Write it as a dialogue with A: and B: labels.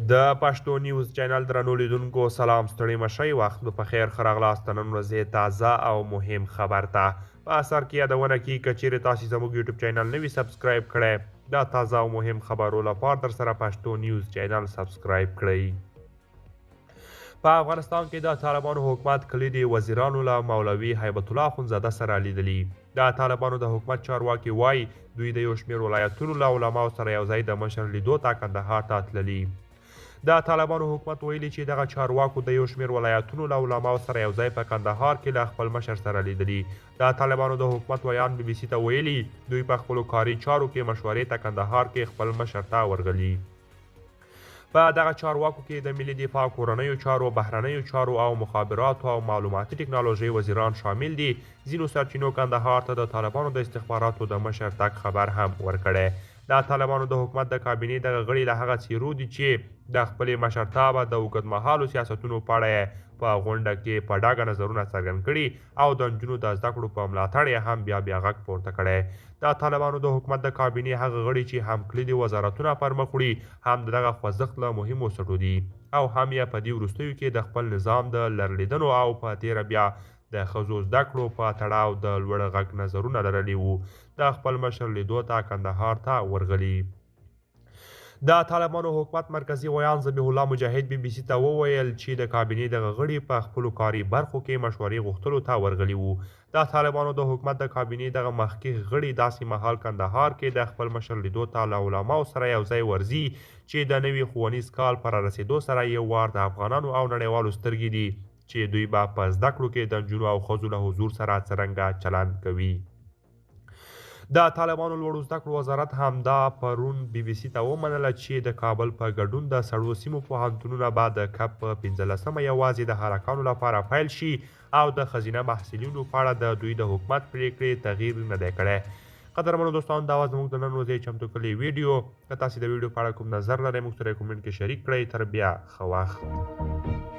A: د پښتو نیوز چینل درنو لیدونکو سلام، ستړي مشئ، وخت مو په خیر. ښه راغلاست نن ورځې تازه او مهم خبر ته. په اثر کې یادونه کیږي که چیرې تاسو زموږ یوټیوب چینل نه وي subscribe کړی، دا تازه او مهم خبرو لپاره در سره پښتو نیوز چینل subscribe کړئ. په افغانستان کې د طالبانو حکومت کلیدي وزیرانو له مولوي هیبت الله اخندزاده سره لیدلي. د طالبانو د حکومت چارواکي وایي دوی د یو شمېر ولایتونو له علماو سره یو ځای د مشر لیدو ته کندهار ته تللي. د طالبانو حکومت ویلي چې دغه چارواکو د یو شمېر ولایتونو له علماو سره یو ځای په کندهار کې له خپل مشر سره لیدلي. د طالبانو د حکومت ویاند بي بي سي ته ویلي دوی په خپلو کاري چارو کې مشورې ته کندهار کې خپل مشر ته ورغلي. په دغه چارواکو کې د ملي دفاع، کورنیو چارو، بهرنیو چارو او مخابراتو او معلوماتي ټکنالوژۍ وزیران شامل دي. ځینو سرچینو کندهار ته د طالبانو د استخباراتو د مشر تګ خبر هم ورکړی. د طالبانو د حکومت د کابینې دغه غړي له هغه څیرو دي چې د خپلې مشرتابه د اوږدمهالو سیاستونو په اړه یې په غونډه کې په ډاګه نظرونه څرګند کړي او د نجونو د زده کړو په ملاتړ یې هم بیا بیا غږ پورته کړی. د طالبانو د حکومت د کابینې هغه غړي چې هم کلیدي وزارتونه پر مخ وړي، هم د دغه خوځښت له مهمو سټو دي او هم یې په دې وروستیو کې د خپل نظام د لرلیدنو او په تېره بیا د ښځو زده کړو په تړاو د لوړ غږ نظرونه لرلي وو، د خپل مشر لیدو ته کندهار ته ورغلي. د طالبانو حکومت مرکزي ویاند ذبیح الله مجاهد بي بي سي ته وویل چې د کابینې دغه غړي په خپلو کاري برخو کې مشورې غوښتلو ته ورغلي وو. د طالبانو د حکومت د کابینې دغه مخکښ غړي داسې مهال کندهار کې د خپل مشر لیدو ته له علماو سره یو ځای ورځي چې د نوي ښوونیز کال په رارسېدو سره یو وار د افغانانو او نړیوالو سترګې دي چې دوی به په زده کړو کې د نجونو او ښځو له حضور سره څرنګه چلند کوي. د طالبانو لوړو زده کړو وزارت همدا پرون بي بي سي ته ومنله چې د کابل په ګډون د سړو سیمو پوهنتونونه به د کب په 15مه یوازې د هلکانو لپاره پیل شي او د ښځینه محصلینو په اړه د دوی د حکومت پرېکړې تغییر نه دی کړی. قدرمنو دوستانو، دا وه زموږ د نن ورځې چمتو کړې ویډیو. که تاسې د ویډیو په اړه کوم نظر لرئ، موږ سره یې comment کې شریک کړئ. تر بیا، ښه وخت.